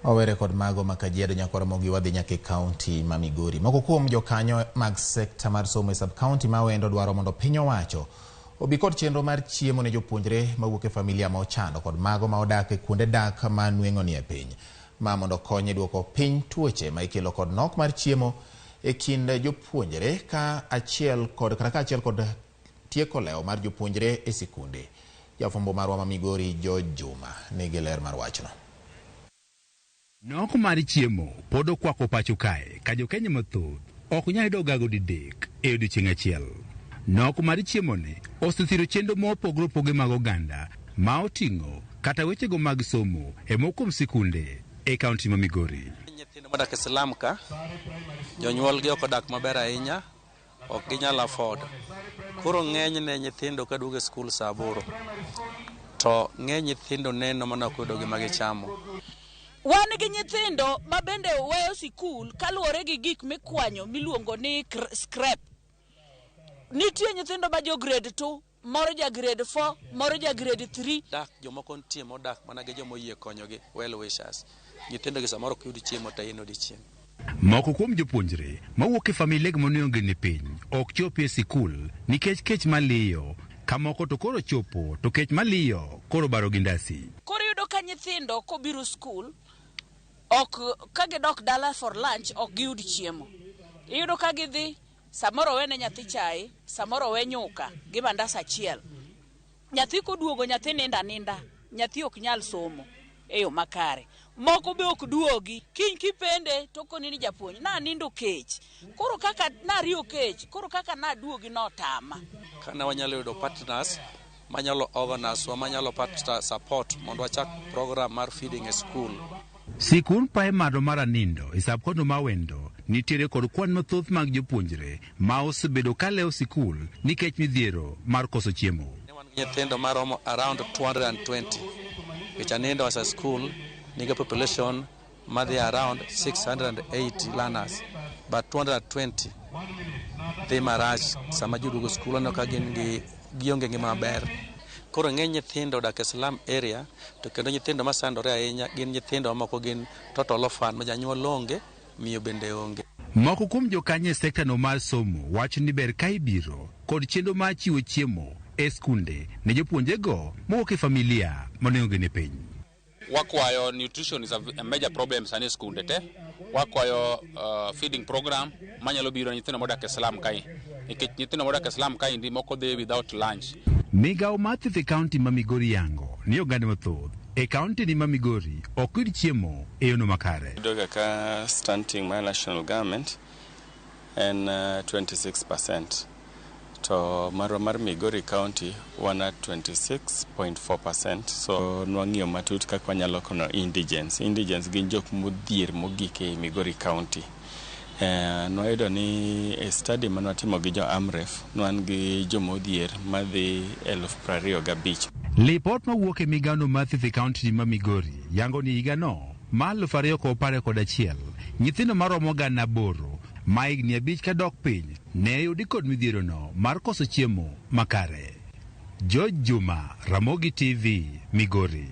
Wawere kod mago ma Kajiado nyaka Ramogi wadhi nyaka e kaunti ma Migori. Moko kuom jokanyo mag sekta mar somo e sub-county ma Awendo dwaro mondo piny owacho obi kod chenro mar chiemo ne jopuonjre mawuok e familia ma ochando kod mago ma odak e kuonde dak ma nweng'o ni e piny. Ma mondo okony e duoko piny tuoche ma ikelo kod nok mar chiemo e kind jopuonjre ka achiel kod kata kaachiel kod tieko lewo mar jopuonjre e sikunde. Jafwambo marwa ma Migori George Juma nigi ler mar wachno. Nok mar chiemo pod okwako pacho kae ka jokenya mathoth ok nyal yudo gago didek e odiechieng' achiel. Nok mar chiemoni osethiro chenro mopogore opogore mag oganda ma oting'o kata wechego mag somo e moko kuom sikunde e kaunti ma Migori. Nyithindo modak e slum ka, jonyuolgi ok odak maber ahinya, ok ginyal afford. Koro ng'enyne nyithindo kaduogo e skul saa 8 to ng'eny nyithindo neno mana ok oyudo gima gichamo. Wan gi nyithindo ma bende weyo sikul kaluwore gi gik mikwanyo miluongo ni scrap. Nitie nyithindo ma jo grade 2, moro ja grade 4, moro ja grade 3. Dak jomoko nitie modak mana gi joma oyie konyogi, well wishers. Nyithindo gi samoro ok yud chiemo te in odiechieng'. Moko kuom jopuonjre mawuok e familia monwang'o ni piny ok chopi e sikul nikech kech maliyo, ka moko to koro chopo to kech maliyo koro baro gi ndasi. Koro iyudo ka nyithindo kobiro skul, ok ka gidok dala for lunch ok giyud chiemo. Iyudo ka gidhi samoro owene nyathi chae, samoro owe nyuka gi mandas achiel. Nyathi koduogo nyathi nindo aninda, nyathi ok nyal somo e yo makare. Moko be ok duogi. Kiny kipende to okoni ni japuonj nanindo kech. Koro kaka nariyo kech, koro kaka naduogi notama. Kane wanyalo yudo partners manyalo organize wa manyalo partner support mondo wachak program mar feeding e school. Sikund primary mar Anindo e sub-county ma Awendo nitiere kod kwan mathoth mag jopuonjre ma osebedo ka lewo sikul nikech midhiero mar koso chiemo. Wan gi nyithindo maromo around 220. Nikech Anindo as a school nigi population madhi around 680 learners but 220 dhi marach sama ji oduogo skul aneno ka gin gi gionge ngima maber. Koro ng'eny nyithindo odak e slum area to kendo nyithindo masandore ahinya gin nyithindo mamoko gin total orphan ma janyuol onge, miyo bende onge. Moko kuom jokanyo e sekta no mar somo wacho ni ber ka ibiro kod chenro mar chiwo chiemo e skunde ne jopuonjrego mowuok e familia monwang'o ni piny. Wakwayo nutrition is a major problem sani e skunde te. Wakwayo feeding program manyalo biro ne nyithindo modak e slum kae. Nikech nyithindo modak e slum kaendi moko dhi without lunch. Migawo mar thieth e kaunti ma Migori yango ni oganda mathoth e kaunti ni ma Migori ok yud chiemo e yono makare. Yudo ka stunting mar national government en 26%, to marwa mar Migori County wan at 26.4%. So nwang'iyo matut kaka wanyalo kono indigents. Indigents gin jok modhier mogik e Migori County. Nwayudo ni e study manwatimo gi jo AMREF, nwan gi jomodhier madhi 25,000. Lipot mawuok e migawono mar thieth e kaunti ma Migori yango ni higano mar 2021 nyithindo maromo 8,000 ma higni 5 kadok piny ne oyudi kod midhierono mar koso chiemo makare. George Juma, Ramogi TV, Migori.